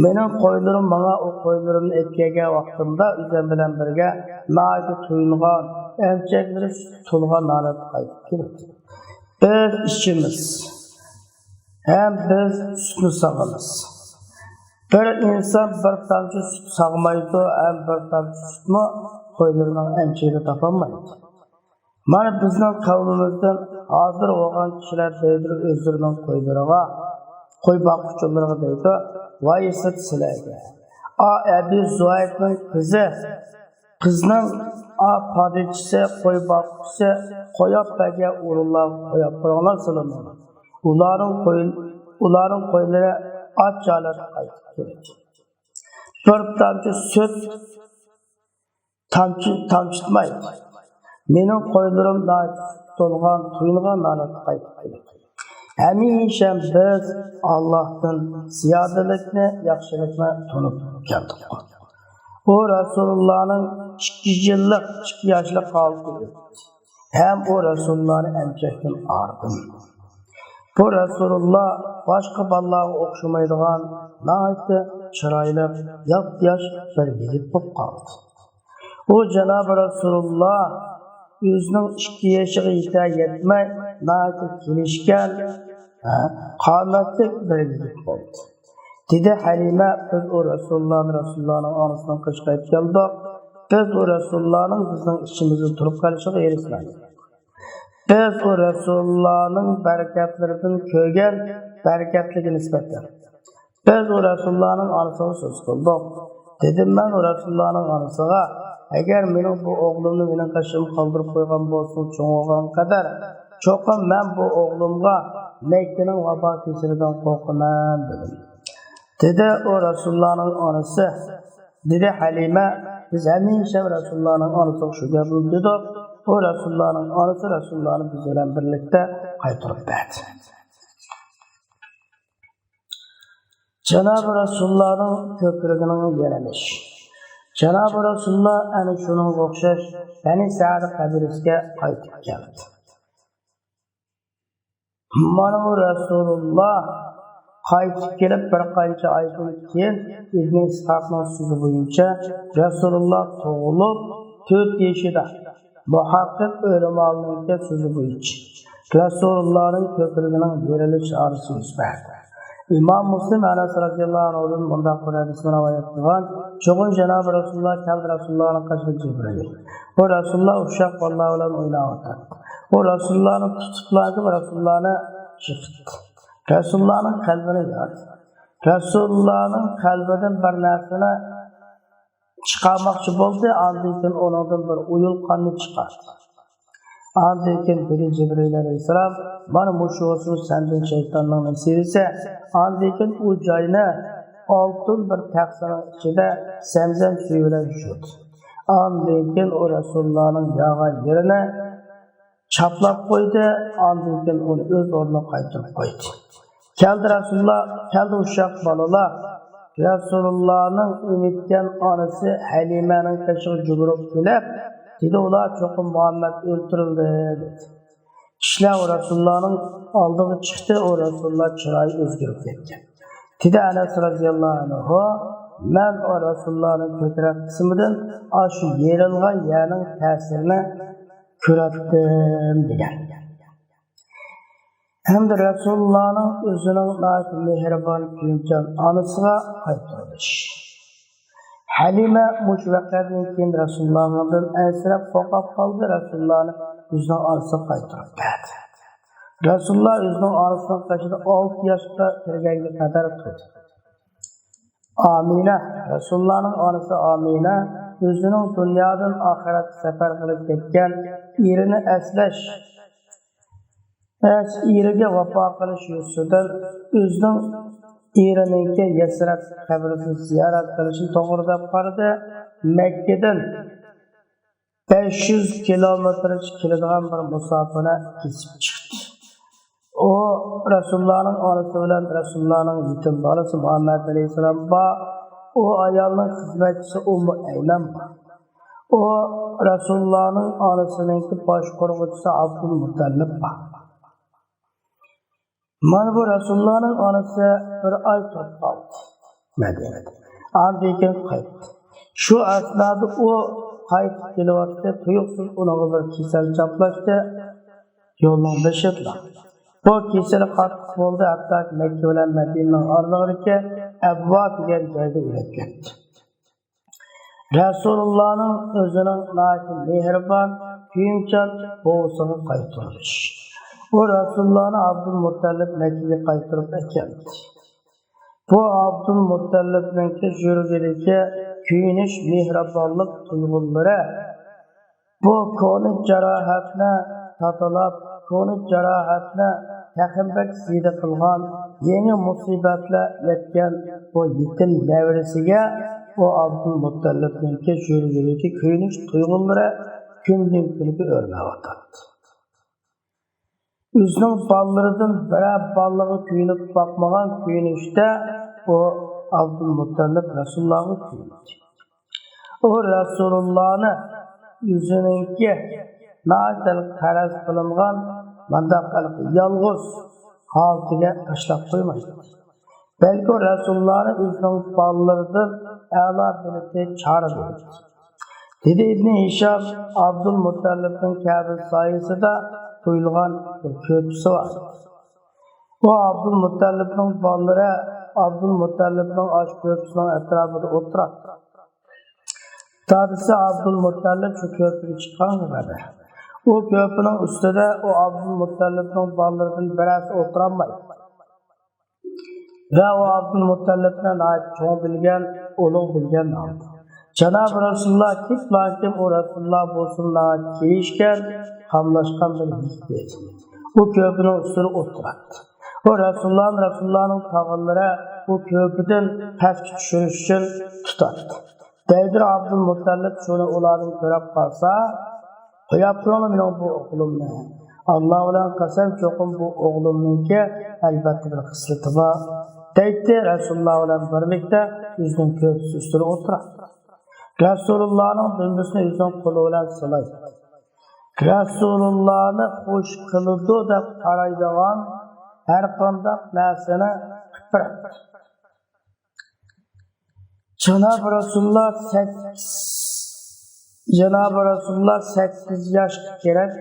مېنىڭ قويلىرىم ماڭا ئۇ قويلىرىمنى ئېلىپ كەلگەن ۋاقتىمدا ئۆزۈم بىلەن بىرگە ناھايىتى تويۇنغان، ئەمچەكلىرى سۈتكە تولغان ھالەتتە قايتىپ كېلىپتۇ. بىز ئىچىمىز ھەم بىز سۈتنى ساغىمىز. بىر ئىنسان بىر تامچە سۈت ساغمايدۇ ھەم بىر تامچە سۈتمۇ قويلىرىنىڭ ئەمچىكىدە تاپالمايدۇ. مانا بىزنىڭ قەۋمىمىزدىن ھازىر بولغان كىشىلەر دەيدۇ ئۆزلىرىنىڭ قويلىرىغا، قوي باققۇچىلىرىغا دەيدۇ، ۋايسىت سىلەرگە. ئا ئەبى زۇھەيبنىڭ قىزى، قىزنىڭ ئا پادىچىسى، قوي باققۇچىسى قوياپ بەرگەن ئورۇنلارغا قوياپ بېرىڭلار سىلەرنى. ئۇلارنىڭ قوي-، ئۇلارنىڭ قويلىرى ئاچ ھالەتتە قايتىپ كېلىدۇ. بىر تامچە سۈت تامچە-، تامچىتمايدۇ. مېنىڭ قويلىرىم ناھايىتى سۈت تولغان، تويۇنغان ھالەتتە قايتىپ كېلىدۇ. ھەمىشە بىز ئاللاھتىن زىيادىلىكنى، ياخشىلىقنى تونۇپ كەلدۇق. ئۇ رەسۇلۇللانىڭ ئىككى يىللىق، ئىككى ياشلىق ھالىتى ئۆتتى. ھەم ئۇ رەسۇلۇللانى ئەمچەكتىن ئايرىدىم. بۇ رەسۇلۇللا باشقا بالىلارغا ئوخشىمايدىغان ناھايىتى چىرايلىق، ياپياش بىر يىگىت بولۇپ قالدى. ئۇ جانابى رەسۇلۇللا ئۆزىنىڭ ئىككى يېشىغا يېتەر يەتمەي ناھايىتى كېلىشكەن، ھە، قامەتلىك بىر يىگىت بولدى. دېدى ھەلىمە، بىز ئۇ رەسۇلۇللانى رەسۇلۇللانىڭ ئانىسىنىڭ قېشىغا ئېلىپ كەلدۇق. بىز ئۇ رەسۇلۇللانىڭ بىزنىڭ ئىچىمىزدە تۇرۇپ قېلىشىغا ھېرىسمەن. بىز ئۇ رەسۇلۇللانىڭ بەرىكەتلىرىدىن كۆرگەن بەرىكەتلىككە نىسبەتەن، بىز ئۇ رەسۇلۇللانىڭ ئانىسىغا سۆز قىلدۇق. دېدىم مەن ئۇ رەسۇلۇللانىڭ ئانىسىغا، ئەگەر مېنىڭ بۇ ئوغلۇمنى مېنىڭ قېشىمغا قالدۇرۇپ قويغان بولسىڭىز، چوڭ بولغان قەدەر، چوقۇم مەن بۇ ئوغلۇمغا مەككىنىڭ ۋابا كېسىلىدىن قورقىمەن، دېدىم. دېدى ئۇ رەسۇلۇللانىڭ ئانىسى، دېدى ھەلىمە، بىز ھەمىشە رەسۇلۇللانىڭ ئانىسىغا شۇ گەپنى دېدۇق. ئۇ رەسۇلۇللانىڭ ئانىسى رەسۇلۇللانى بىز بىلەن بىرلىكتە قايتۇرۇپ بەردى. جانابى رەسۇلۇللانىڭ كۆكرىكىنىڭ يېرىلىشى. جانابى رەسۇلۇللا ئەنە شۇنىڭغا ئوخشاش بەنى سەئد قەبرىسىگە قايتىپ كەلدى. مانا بۇ رەسۇلۇللا قايتىپ كېلىپ بىر قانچە ئايدىن كېيىن ئىبنى ئىسھاقنىڭ سۆزى بويىچە رەسۇلۇللا تۇغۇلۇپ تۆت يېشىدا، مۇھەققىق ئۆلىمالارنىڭكى سۆزى بويىچە رەسۇلۇللانىڭ كۆكرىكىنىڭ يېرىلىش ھادىسىسى يۈز بەردى. ئىمام مۇسلىم ئەنەس رەزىياللاھۇ ئەنھۇدىن مۇنداق بىر ھەدىسنى رىۋايەت قىلغان، چوغۇن جانابى رەسۇلۇللا كەلدى، رەسۇلۇللانىڭ قېشىدا جىبرىئىل. ئۇ رەسۇلۇللا ئۇششاق بالىلار بىلەن ئويناۋاتاتتى. ئۇ رەسۇلۇللانى تۇتۇپلا رەسۇلۇللانى يىقىتتى. رەسۇلۇللانىڭ قەلبىنى ياردى. رەسۇلۇللانىڭ قەلبىدىن بىر نەرسىنى چىقارماقچى بولدى، ئاندىن كېيىن ئۇنىڭدىن بىر ئۇيۇل قاننى چىقاردى. ئاندىن كېيىن دېدى جىبرىئىل ئەلەيھىسسالام، مانا مۇشۇ بولسىمۇ سەندىن شەيتاننىڭ نېسىۋىسى. ئاندىن كېيىن ئۇ جاينى ئالتۇن بىر تەخسىنىڭ ئىچىدە زەمزەم سۈيى بىلەن يۇيدى. ئاندىن كېيىن ئۇ رەسۇلۇللانىڭ ياغان يېرىنى چاپلاپ قويدى، ئاندىن كېيىن ئۇنى ئۆز ئورنىغا قايتۇرۇپ قويدى. كەلدى رەسۇلۇللا، كەلدى ئۇششاق بالىلار. رەسۇلۇللانىڭ ئېمىتكەن ئانىسى ھەلىمەنىڭ قېشىغا يۈگۈرۈپ كېلىپ، دېدى، ئۇلار چوقۇم مۇھەممەد ئۆلتۈرۈلدى، دېدى. كىشىلەر ئۇ رەسۇلۇللانىڭ ئالدىغا چىقتى، ئۇ رەسۇلۇللا چىرايى ئۆزگىرىپ كەتكەن. دېدى ئەنەس رەزىياللاھۇ ئەنھۇ، مەن ئۇ رەسۇلۇللانىڭ كۆكرەك قىسمىدىن ئاشۇ يېرىلغان يەرنىڭ تەسىرىنى كۆرەتتىم، دېگەن. ھەمدە رەسۇلۇللانىڭ ئۆزىنىڭ ناھايىتى مېھرىبان، كۆيۈمچان ئانىسىغا قايتۇرۇلۇش. ھەلىمە مۇشۇ ۋەقەدىن كېيىن رەسۇلۇللادىن ئەنسىرەپ، قورقۇپ قالدى، رەسۇلۇللانى ئۆزىنىڭ ئانىسىغا قايتۇرۇپ بەردى. رەسۇلۇللا ئۆزىنىڭ ئانىسىنىڭ قېشىدا ئالتە ياشقا كىرگەنگە قەدەر تۇردى. ئامىنە، رەسۇلۇللانىڭ ئانىسى ئامىنە ئۆزىنىڭ دۇنيادىن ئاخىرەتكە سەپەر قىلىپ كەتكەن ئېرىنى ئەسلەش، ئەس-، ئېرىگە ۋاپا قىلىش يۈزىسىدىن ئۆزىنىڭ ئېرىنىڭكى يەسرەب قەبرىسىنى زىيارەت قىلىشنى توغرا دەپ قارىدى. مەككىدىن بەش يۈز كىلومېتىرغىچە كېلىدىغان بىر مۇساپىنى كېسىپ چىقتى. ئۇ رەسۇلۇللانىڭ ئانىسى بىلەن رەسۇلۇللانىڭ يېتىم بالىسى مۇھەممەد ئەلەيھىسسالام بار. ئۇ ئايالنىڭ خىزمەتچىسى ئۇممۇ ئەيمەن بار. ئۇ رەسۇلۇللانىڭ ئانىسىنىڭكى باشقۇرغۇچىسى ئابدۇلمۇتەللىپ بار. مانا بۇ رەسۇلۇللانىڭ ئانىسى بىر ئاي تۇرۇپ قالدى مەدىنىدە. ئاندىن كېيىن قايتتى. شۇ ئەسنادا ئۇ قايتىپ كېلىۋاتتى. تۇيۇقسىز ئۇنىڭغا بىر كېسەل چاپلاشتى. يولنىڭ بېشىدىلا. بۇ كېسىلى قاتتىق بولدى، ھەتتاكى مەككە بىلەن مەدىنىنىڭ ئارىلىقىدىكى ئەبۋا دېگەن جايدا ئۆلۈپ كەتتى. رەسۇلۇللانىڭ ئۆزىنىڭ ناھايىتى مېھرىبان، كۆيۈمچان بوۋىسىغا قايتۇرۇلۇش. بۇ رەسۇلۇللانى ئابدۇلمۇتەللىپ مەككىگە قايتۇرۇپ ئەكەلدى. بۇ ئابدۇلمۇتەللىپنىڭكى يۈرىكىدىكى كۆيۈنۈش، مېھرىبانلىق تۇيغۇلىرى بۇ كونا جاراھەتنى تاتىلاپ، كونا جاراھەتنى تېخىمۇ بەك زىيادە قىلغان، يېڭى مۇسىبەتلەر يەتكەن بۇ يېتىم نەۋرىسىگە بۇ ئابدۇلمۇتەللىپنىڭكى يۈرىكىدىكى كۆيۈنۈش تۇيغۇلىرى كۈندىن كۈنگە ئۆرلەۋاتاتتى. ئۆزىنىڭ بالىلىرىدىن بىرەر بالىغا كۆيۈنۈپ باقمىغان كۆيۈنۈشتە ئۇ ئابدۇلمۇتەللىپ رەسۇلۇللاغا كۆيۈندى. ئۇ رەسۇلۇللانى ئۆزىنىڭكى ناھايىتى پەرەز قىلىنغان مۇنداق يالغۇز ھالىتىگە تاشلاپ قويمايدۇ. بەلكى رەسۇلۇللانى ئۆزىنىڭ بالىلىرىدىن ئەلا بىلىدۇ، چارە بىلىدۇ. دېدى ئىبنى ھىشام، ئابدۇلمۇتەللىپنىڭ كەبىسى سايىسىدا قويۇلغان بىر كۆرپىسى بار. بۇ ئابدۇلمۇتەللىپنىڭ بالىلىرى ئابدۇلمۇتەللىپنىڭ ئاشۇ كۆرپىسىنىڭ ئەتراپىدا ئولتۇراتتى. دادىسى ئابدۇلمۇتەللىپ شۇ كۆرپىگە چىققان قەدەر، ئۇ كۆرپىنىڭ ئۈستىدە ئۇ ئابدۇلمۇتەللىپنىڭ بالىلىرىدىن بىرەرسى ئولتۇرالمايدۇ. ۋە ئۇ ئابدۇلمۇتەللىپنى ناھايىتى چوڭ بىلگەن، ئۇلۇغ بىلگەن ئالدى. جانابى رەسۇلۇللا كىم باركىم، ئۇ رەسۇلۇللا بولسىمۇ ناھايىتى كېلىشكەن، قاملاشقان بىر يىگىت ئىدى. ئۇ كۆرپىنىڭ ئۈستىدە ئولتۇراتتى. ئۇ رەسۇلۇللانى، رەسۇلۇللانىڭ تاغىلىرى ئۇ كۆرپىدىن پەسكە چۈشۈرۈش ئۈچۈن تۇتاتتى. دەيدۇ ئابدۇلمۇتەللىپ شۇنى ئۇلاردىن كۆرۈپ قالسا، قويۇپ قويۇڭلار مېنىڭ بۇ ئوغلۇمنى. ئاللا بىلەن قەسەم، چوقۇم بۇ ئوغلۇمنىڭكى ئەلۋەتتە بىر خىسلىتى بار، دەيتتى. رەسۇلۇللا بىلەن بىرلىكتە ئۆزىنىڭ كۆرپىسى ئۈستىدە ئولتۇراتتى. رەسۇلۇللانىڭ دۈمبىسىنى ئۆزىنىڭ قولى بىلەن سىلايتتى. رەسۇلۇللانى خۇش قىلىدۇ دەپ قارايدىغان ھەر قانداق نەرسىنى قىلىپ بېرەتتى. جانابى رەسۇلۇللا سەككىز، جانابى رەسۇلۇللا سەككىز ياشقا كىرىپ،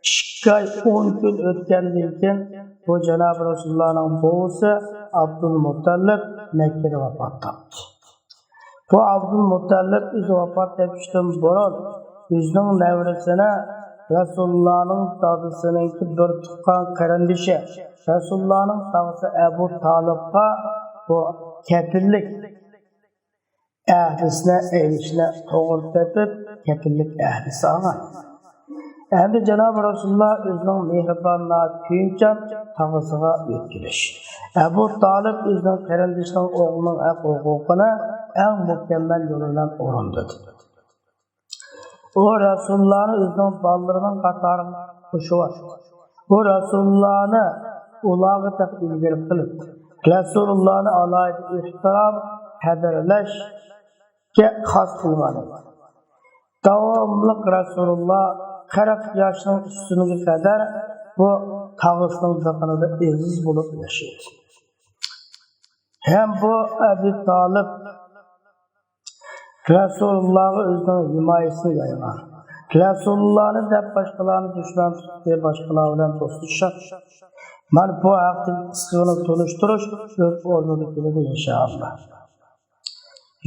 ئىككى ئاي ئون كۈن ئۆتكەندىن كېيىن، بۇ جانابى رەسۇلۇللانىڭ بوۋىسى ئابدۇلمۇتەللىپ مەككىدە ۋاپات تاپتى. بۇ ئابدۇلمۇتەللىپ ئۆزى ۋاپات تېپىشتىن بۇرۇن ئۆزىنىڭ نەۋرىسىنى رەسۇلۇللانىڭ دادىسىنىڭكى بىر تۇغقان قېرىندىشى، رەسۇلۇللانىڭ تاغىسى ئەبۇ تالىپقا بۇ كەپىللىك ئەھدىسىنى ئېلىشنى توغرا تېپىپ، كەپىللىك ئەھدىسى ئالغان. ئەمدى جانابى رەسۇلۇللا ئۆزىنىڭ مېھرىبان، ناھايىتى كۆيۈمچان تاغىسىغا يۆتكىلىش. ئەبۇ تالىپ ئۆزىنىڭ قېرىندىشىنىڭ ئوغلىنىڭ ھەق ھوقۇقىنى ئەڭ مۇكەممەل يولى بىلەن ئورۇندىدى. ئۇ رەسۇلۇللانى ئۆزىنىڭ بالىلىرىنىڭ قاتارىغا قوشۇۋاتىدۇ. بۇ رەسۇلۇللانى ئۇلارغا تېخى ئىلگىرى قىلىپ، رەسۇلۇللانى ئالاھىدە ئېھتىرام، قەدىرلەشكە خاس قىلغان ئىدى. داۋاملىق رەسۇلۇللا قىرىق ياشنىڭ ئۈستىگە قەدەر بۇ تاغىسىنىڭ دىقىنىدا ئەزىز بولۇپ ياشىدى. ھەم بۇ ئەبۇ تالىپ رەسۇلۇللاغا ئۆزىنىڭ ھىمايىسىنى يايغان. رەسۇلۇللانى دەپ باشقىلارنى دۈشمەن تۇتتى، باشقىلار بىلەن دوستلىشىپ. مانا بۇ ھەقتىكى قىسقىغىنە تونۇشتۇرۇش ئۆز ئورنىدا كېلىدۇ، ئىنشائاللا.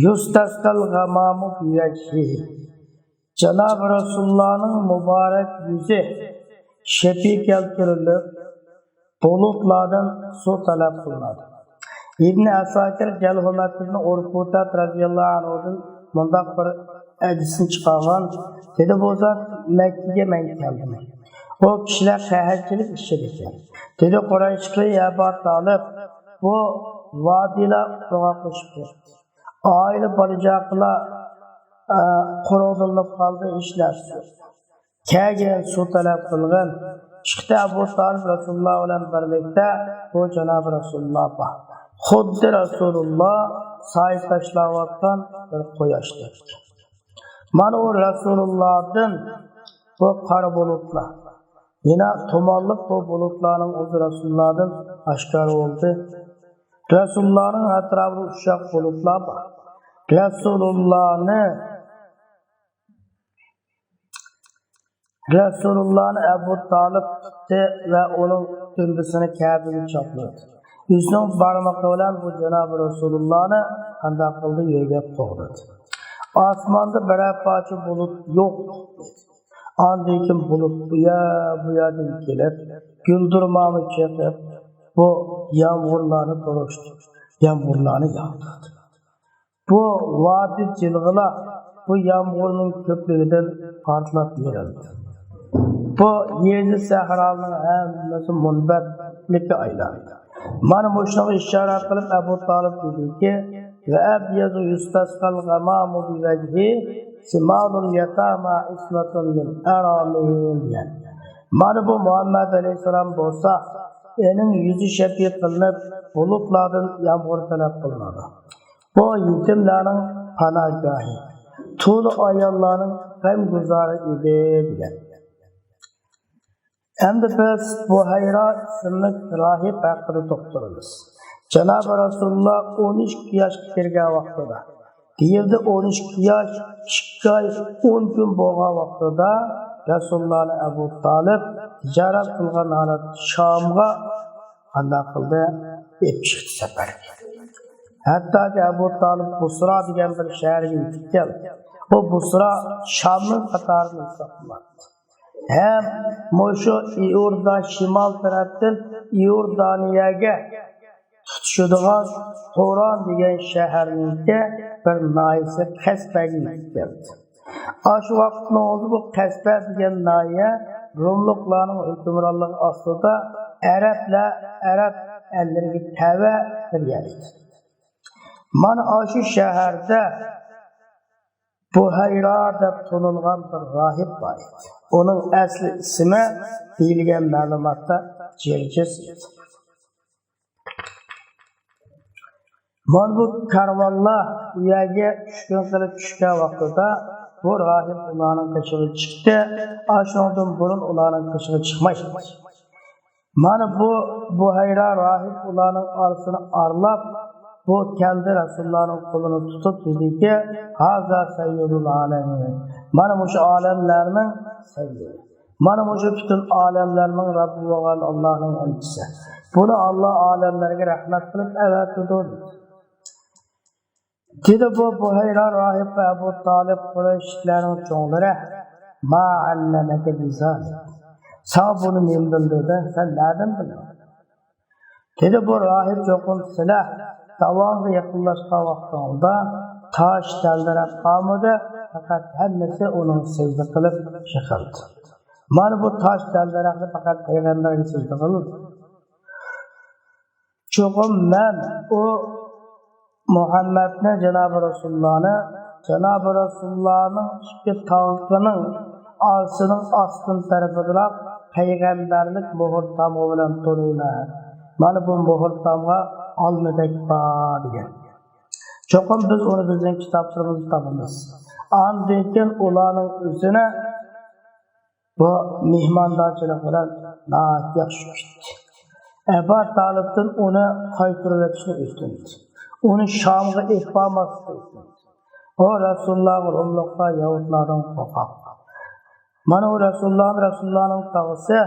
يۇستەسقەل غامامۇ بىۋەجھىھى. جانابى رەسۇلۇللانىڭ مۇبارەك يۈزى شەپىي كەلتۈرۈلۈپ، بۇلۇتلاردىن سۇ تەلەپ قىلىنىدۇ. ئىبن ئەساكىر جەلھۇمەتىبن ئۇرفۇتەت رەزىياللاھۇ ئەنھۇدىن مۇنداق بىر ھەدىسنى چىقارغان، دېدى، بۇ زات مەككىگە مەن كەلدىم. ئۇ كىشىلەر قەھەتچىلىك ئىچىدىكەن. دېدى، قۇرەيشلىكلەر، يا ئەبا تالىپ، بۇ ۋادىلار قۇرغاقلىشىپ كەتتى. ئائىلە بالا-چاقىلار، ئە، قۇرۇقلىنىپ قالدى، ھېچ نەرسە يوق. كەلگىن، سۇ تەلەپ قىلغىن. چىقتى ئەبۇ تالىپ رەسۇلۇللا بىلەن بىرلىكتە، بۇ جانابى رەسۇلۇللا بار. خۇددى رەسۇلۇللا سايە تاشلاۋاتقان بىر قۇياشتەك. مانا ئۇ رەسۇلۇللادىن بۇ قارا بۇلۇتلار، يەنە تۇمانلىق بۇ بۇلۇتلارنىڭ ئۆزى رەسۇلۇللادىن ئاشكارا بولدى. رەسۇلۇللانىڭ ئەتراپىدا ئۇششاق بۇلۇتلار بار. رەسۇلۇللانى، رەسۇلۇللانى ئەبۇ تالىپ تۇتتى ۋە ئۇنىڭ دۈمبىسىنى كەبىگە چاپلىدى. ئۆزىنىڭ بارمىقى بىلەن بۇ جانابى رەسۇلۇللانى قانداق قىلدى، يۆگەپ قوغدىدى. ئاسماندا بىرەر پارچە بۇلۇت يوق. ئاندىن كېيىن بۇلۇت بۇ يەر، بۇ يەردىن كېلىپ، گۈلدۈرمامۇ چېقىپ، بۇ يامغۇرلارنى تۇرۇشتۇردى، يامغۇرلارنى ياغدۇردى. بۇ ۋادى جىلغىلار بۇ يامغۇرنىڭ كۆپلۈكىدىن پارتلاپ يېرىلدى. بۇ يېزا سەھرالارنىڭ ھەممىسى مۇنبەتلىككە ئايلاندى. مانا مۇشۇنىڭغا ئىشارە قىلىپ ئەبۇ تالىپ دېدىكى، ۋە ئەبيەزۇ يۇستەسقەل غامامۇ بىۋەجھى سىمالۇل يەتامى ئىسمەتۇن مىن ئەرامىھىم دېگەن. مانا بۇ مۇھەممەد ئەلەيھىسسالام بولسا، ئېنىڭ يۈزى شەپىي قىلىنىپ، بۇلۇتلاردىن يامغۇر تەلەپ قىلىنىدۇ. بۇ يېتىملەرنىڭ پاناھگاھى، تۇلۇ ئاياللارنىڭ غەمگۇزارى ئىدى دېگەن. ئەمدى بىز بۇھەيرا ئىسىملىك راھىب ھەققىدە توختىلىمىز. جانابى رەسۇلۇللا ئون ئىككى ياشقا كىرگەن ۋاقتىدا، دېيىلدى، ئون ئىككى ياش، ئىككى ئاي، ئون كۈن بولغان ۋاقتىدا رەسۇلۇللانى ئەبۇ تالىپ تىجارەت قىلغان ھالەتتە شامغا قانداق قىلدى؟ ئېلىپ چىقتى سەپەرگە. ھەتتاكى ئەبۇ تالىپ بۇسرا دېگەن بىر شەھەرگە يېتىپ كەلدى. بۇ بۇسرا شامنىڭ قاتارىدا ھېسابلىناتتى. ھەم مۇشۇ ئىئوردان، شىمال تەرەپتىن ئىئوردانىيەگە تۇتىشىدىغان تۇران دېگەن شەھەرنىڭكى بىر ناھىيەسى قەسبەگە يېتىپ كەلدى. ئاشۇ ۋاقىتنىڭ ئۆزى بۇ قەسبە دېگەن ناھىيە روملۇقلارنىڭ ھۆكۈمرانلىقى ئاستىدا ئەرەبلەر، ئەرەب ئەللىرىگە تەۋە بىر يەر ئىدى. مانا ئاشۇ شەھەردە بۇھەيرا دەپ تونۇلغان بىر راھىب بار ئىدى. ئۇنىڭ ئەسلى ئىسمى دېيىلگەن مەلۇماتتا جىرجىس ئىدى. مانا بۇ كارۋانلار ئۇ يەرگە چۈشكۈن قىلىپ چۈشكەن ۋاقتىدا بۇ راھىب ئۇلارنىڭ قېشىغا چىقتى. ئاشۇنىڭدىن بۇرۇن ئۇلارنىڭ قېشىغا چىقمايتتى. مانا بۇ بۇھەيرا راھىب ئۇلارنىڭ ئارىسىنى ئارىلاپ، بۇ كەلدى، رەسۇلۇللانىڭ قولىنى تۇتۇپ دېدىكى، ھازا سەييىدۇل ئالەمىن. مانا مۇشۇ ئالەملەرنىڭ سەييىدى. مانا مۇشۇ پۈتۈن ئالەملەرنىڭ رەببى بولغان ئاللانىڭ ئەلچىسى. بۇنى ئاللا ئالەملەرگە رەھمەت قىلىپ ئەۋەتىدۇ، دېدى. دېدى بۇ بۇھەيرا راھىبقا ئەبۇ تالىپ، قۇرەيشلىكلەرنىڭ چوڭلىرى، ما ئەللەمەكە بىزالىك؟ ساڭا بۇنى نېمە بىلدۈردى؟ سەن نەدىن بىلدىڭ؟ دېدى بۇ راھىب، چوقۇم سىلەر داۋانغا يېقىنلاشقان ۋاقتىڭلاردا تاش دەلدىرەپ قالمىدى، پەقەت ھەممىسى ئۇنىڭغا سەجدە قىلىپ يىقىلدى. مانا بۇ تاش دەلدىرەكنى پەقەت پەيغەمبەرگە سەجدە قىلدى. چوقۇم مەن ئۇ مۇھەممەدنى، جانابى رەسۇلۇللانى، جانابى رەسۇلۇللانىڭ ئىككى تاغىقىنىڭ ئارىسىنىڭ ئاستىن تەرىپىدىلا پەيغەمبەرلىك مۆھۈر تامغا بىلەن تونۇيمەن. مانا بۇ مۆھۈر تامغا ئالمىدەك بار دېگەن. چوقۇم بىز ئۇنى بىزنىڭ كىتابلىرىمىزدا تاپىمىز. ئاندىن كېيىن ئۇلارنىڭ ئۆزىنى بۇ مېھماندارچىلىق بىلەن ناھايىتى ياخشى كۈتتى. ئەبا تالىپتىن ئۇنى قايتۇرۇۋېتىشنى ئۆتۈندى. ئۇنى شامغا ئېلىپ بارماسلىقنى ئۆتۈندى. ئۇ رەسۇلۇللاغا، روملۇققا، يەھۇدلارنىڭ قورقاق. مانا ئۇ رەسۇلۇللانى، رەسۇلۇللانىڭ تاغىسى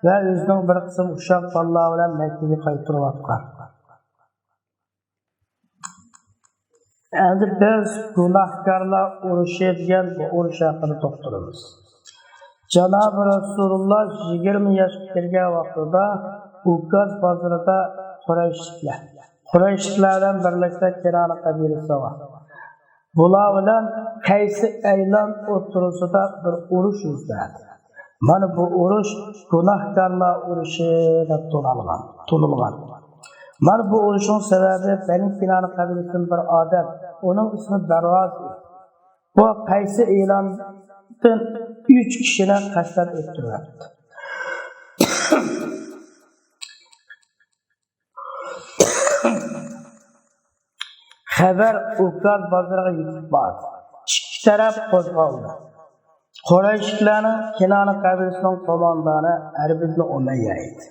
ۋە ئۆزىنىڭ بىر قىسىم ئۇششاق بالىلار بىلەن مەككىگە قايتۇرۇۋاتقان. ئەمدى بىز گۇناھكارلار ئۇرۇشى دېگەن بۇ ئۇرۇش ھەققىدە توختىلىمىز. جانابى رەسۇلۇللا يىگىرمە ياشقا كىرگەن ۋاقتىدا ئۇكاز بازىرىدا قۇرەيشلىكلەر، قۇرەيشلىكلەر بىلەن بىرلىكتە كىنانە قەبىلىسى بار. بۇلار بىلەن قەيسى ئەيلان ئوتتۇرىسىدا بىر ئۇرۇش يۈز بەردى. مانا بۇ ئۇرۇش گۇناھكارلار ئۇرۇشى دەپ تونۇلغان، تونۇلغان. مانا بۇ ئۇرۇشنىڭ سەۋەبى بەنى كىنانە قەبىلىسىدىن بىر ئادەم، ئۇنىڭ ئىسمى بەرۋاز ئىدى. بۇ قەيسى ئەيلاندىن ئۈچ كىشىنى قەستەن ئۆلتۈرۈۋەتتى. خەۋەر ئۇكاز بازىرىغا يېتىپ باردى. ئىككى تەرەپ قوزغالدى. قۇرەيشلىكلەرنىڭ كىنانە قەبىلىسىنىڭ قوماندانى ھەرب ئىبنى ئۇمەييە ئىدى.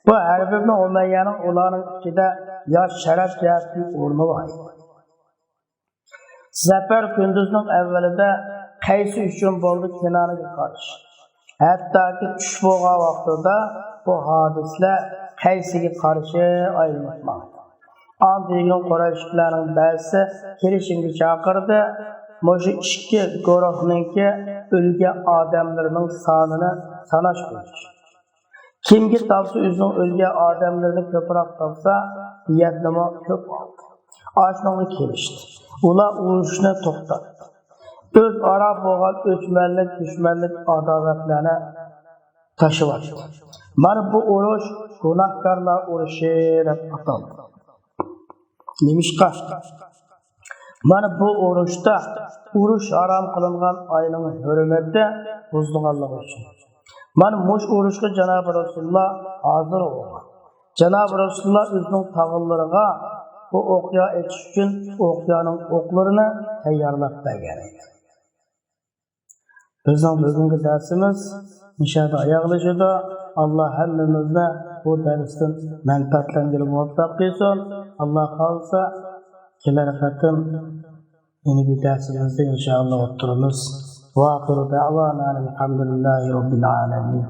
بۇ ھەرب ئىبنى ئۇمەييەنىڭ ئۇلارنىڭ ئىچىدە ياش، شەرەپ جەھەتتىن ئورنى بار ئىدى. زەپەر كۈندۈزنىڭ ئەۋۋىلىدە قەيسى ئۈچۈن بولدى كىنانىگە قارشى. ھەتتاكى چۈش بولغان ۋاقتىدا بۇ ھادىسىلەر قەيسىگە قارشى ئايلىنىپ ماڭدى. ئاندىن كېيىن قۇرەيشلىكلەرنىڭ بەزىسى كېلىشىمگە چاقىردى. مۇشۇ ئىككى گۇرۇھنىڭكى ئۆلگەن ئادەملىرىنىڭ سانىنى ساناش بويىچە. كىمگە تاپسا، ئۆزىنىڭ ئۆلگەن ئادەملىرىنى كۆپرەك تاپسا، دىيەتنىمۇ كۆپ ئالدى. ئاشۇنىڭغا كېلىشتى. ئۇلار ئۇرۇشنى توختاتتى. ئۆزئارا بولغان ئۆچمەنلىك، دۈشمەنلىك، ئاداۋەتلەرنى تاشلىۋەتتى. مانا بۇ ئۇرۇش گۇناھكارلار ئۇرۇشى دەپ ئاتالدى. نېمىشقا؟ مانا بۇ ئۇرۇشتا ئۇرۇش ھارام قىلىنغان ئاينىڭ ھۆرمىتى بۇزۇلغانلىقى ئۈچۈن. مانا مۇشۇ ئۇرۇشقا جانابى رەسۇلۇللا ھازىر بولغان. جانابى رەسۇلۇللا ئۆزىنىڭ تاغىلىرىغا بۇ ئوقيا ئېتىش ئۈچۈن ئوقيانىڭ ئوقلىرىنى تەييارلاپ بەرگەن ئىدى. بىزنىڭ بۈگۈنكى دەرسىمىز مۇشۇ يەردە ئاياغلىشىدۇ. ئاللا ھەممىمىزنى بۇ دەرستىن مەنپەئەتلەنگىلى مۇۋەپپەق قىلسۇن. ئاللا خالىسا، كېلەر قېتىم يەنە بىر دەرسىمىزدە ئىنشائاللا ئولتۇرىمىز. وآخر دعوانا أن الحمد لله رب العالمين.